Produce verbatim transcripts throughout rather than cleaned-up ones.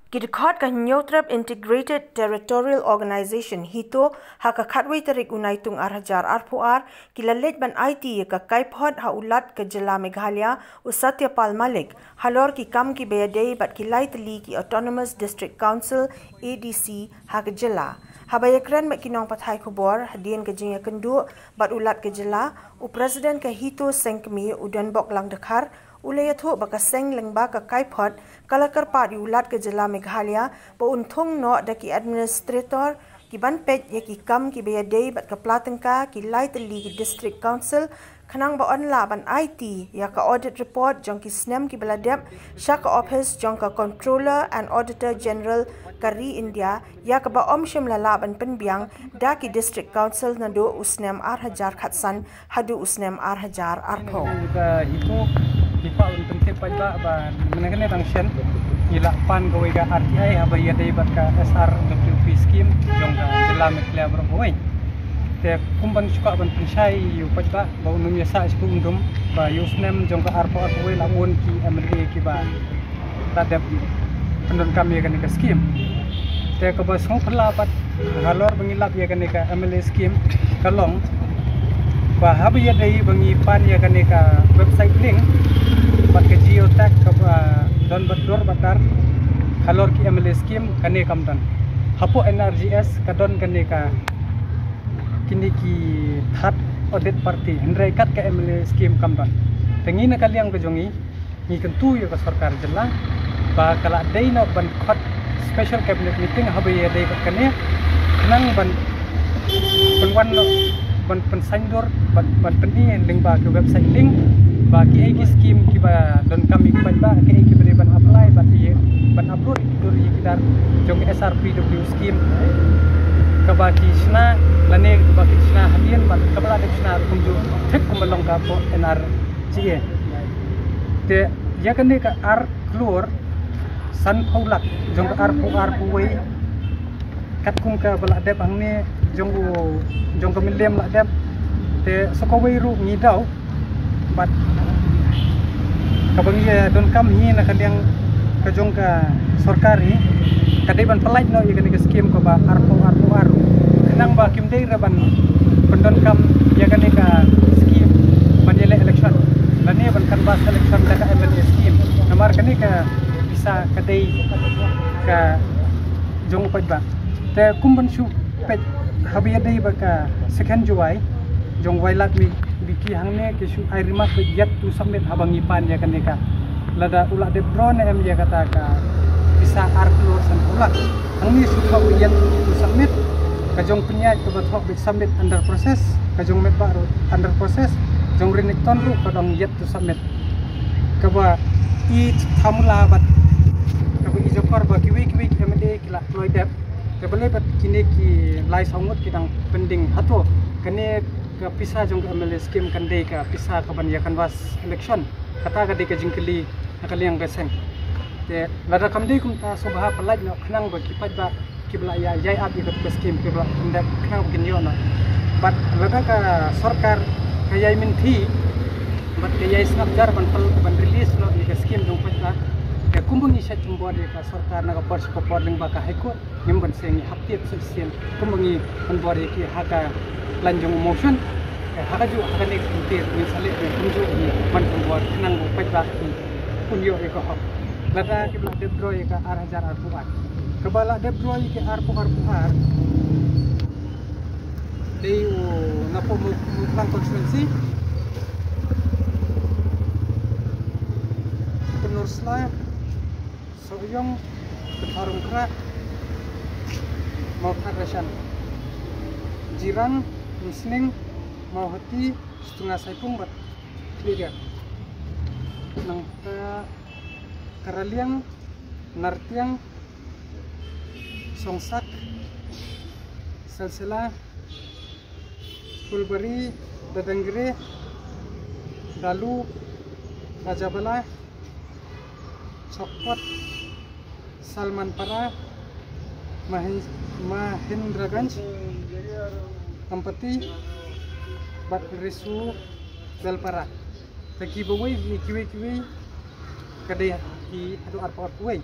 Ki dkhot ka Hynñiewtrep Integrated Territorial Organization, HITO, ha ka khatwei tarik u Naitung ar hajar arphew ar, ki la leit ban aiti ïa ka kaiphod ha u Lat ka jylla Meghalaya, u Satya Pal Malik, halor ki kam kiba ïadei bad ki lai tylli ki Autonomous District Council, A D C, ha ka jylla. Haba ïakren bad ki nongpathai khubor hadien ka jingïakynduh bad u Lat ka jylla, u President ka HITO Seng Kmie, u Donbok Langdkhar, u la ïathuh ba ka seng lyngba ka kaiphod ka la kyrpad ïa u Lat ka jylla Meghalaya ba un thung noh da ki administrator ki ban peit ïa ki kam kiba ïadei bad ka pla tyngka ki lai tylli ki District Council, khnang ba yn lah ban aiti ïa ka audit report jong ki snem kiba la dep sha ka ophis jong ka Controller and Auditor General ka ri India, ïa kaba ym shym la lah ban pynbiang da ki District Council naduh u snem ar hajar khatsan haduh u snem ar hajar arphew. Ba HITO, HITO un pyntip paidbah ba mynne kane dang shen ngi la pan kawei ka R T I haba ïadei bad ka S R W P scheme jong ka jylla Meghalaya baroh kawei. Te kum ban shu kwah ban pynshai ïa u paidbah ba un ym ïasah shuh um dum ba ïa u snem jong ka arphew arphew wei la bun ki M L A kiba la dep pyndonkam ïa kane ka skim. Te kaba sngewphylla pat halor ba ngi lap ïa kane ka M L A skim ka long ba haba ïadei ba ngi pan ïa kane ka website link bad ka geotag kaba don bad dor bad dar halor ki M L A skim kane kam don. Hapoh N R G S ka don kane ka kine ki third audit party, hynrei kat ka M L A skim kam don. Te ngi na ka liang ka jong ngi, ngi kyntu ïa ka sorkar jylla ba ka la dei noh ban khot special cabinet meeting haba ïadei bad kane, khnang ban pynwan noh ban pynsaiñdur ban, ban pyni lyngba ka website link ba kiei ki skim kiba donkam ïa ki paidbah, kiei kiba dei ban apply bad ïa ban upload ïa ki dur ïa ki dar jong ka S R P W scheme kaba ki shna lane kaba ki shna hadien bad kaba la dep shna kumjuh thik kumba long ka hapoh N R G S. Te ïa kane ka ar klur sanphew lak jong ka arphew arphew wei katkum kaba la dep hangne jong u, jong ka mylliem la dep. Te sa kawei ruh ngi daw bad kaba ngi donkam hi na ka liang ka jong ka sorkar hi ka dei ban pyllait noh ïa kane ka skim kaba arphew arphew ar khnang ba kim dei re ban pyndonkam ïa kane ka skim ban ïaleh election lane ban canvass election da ka M L A skim. Namar kane ka pisa ka dei ka jong u paidbah. Te kum ban shu peit haba ïadei bad ka second July jong Wailadmiki hangne ki shu ai remark ba yet to submit haba ngi pan ïa kane ka. Lada u la dep draw ne em ïa kata ka pisa ar klur sanphew lak. Hangne shu thoh ba yet to submit. Ka jong pynïaid kaba thoh ba submit under process. Ka jong Metbah ruh under process. Jong Rinikton ruh ka dang yet to submit. Kaba i thamula bad kaba i jakor ba kiwei kiwei ki M L A ki la kloi dep. Te balei bad kine ki lai saw ngut ki dang pending hato kane ka pisa jong ka M L A skim kan dei ka pisa kaban ïa canvass election. Kata ka dei ka jingkylli na ka liang ka seng. Te lada kam dei kumta sngewbha pyllait noh khnang ba ki paidbah kiba la ïa ïai ap ïa kata ka skim kiba la pyndep khnang ba kin ïoh noh. Bad lada ka sorkar ka ïai mynthi bad ka ïai sngap jar ban pynlong ban release noh ïa ka skim jong paidbah. Te kumba ngi shait pynbor ïa ka sorkar na ka por sha ka por lyngba ka High Court ngim ban seng ngi hap tied shisien kumba ngi pynbor ïa ki ha ka lain jong u motion. Te ha kajuh ha kane ka kynti ngin sa leh kumjuh ngi ban pynbor khnang ba u paidbah un ïoh ïa ka hok. Lada kiba la dep draw ïa ka ar hajar arphew ar. Kaba la dep draw ïa ka arphew arphew ar. Dei u na pdeng Mawphlang constituency. Pynursla, Sohiong, Pynthorumkhrah, Mawthadraishan, Jirang, Umsning, Mawhati, Stunga Saipung bad Khliehriat. Nangta ka Raliang, Nartiang, Songsak, Salsela, Phulbari, Dadangri, Dalu, Rajabala, Chokpot, Salmanpara, Mahin-, Mahindraganj, Ampati, bad Risu, Belpara. Te kiba wei, kiwei kiwei Ka dei ki haduh arphew arphew wei.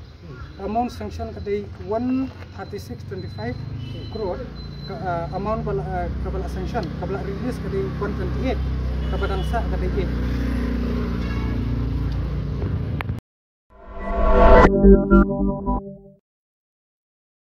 Amount sanction ka dei one thirty-six twenty-five crore. Ka, uh, amount ba la, uh, ka ba la sanction, ka ba la release ka dei one twenty-eight. Ka ba dang sah ka dei eight.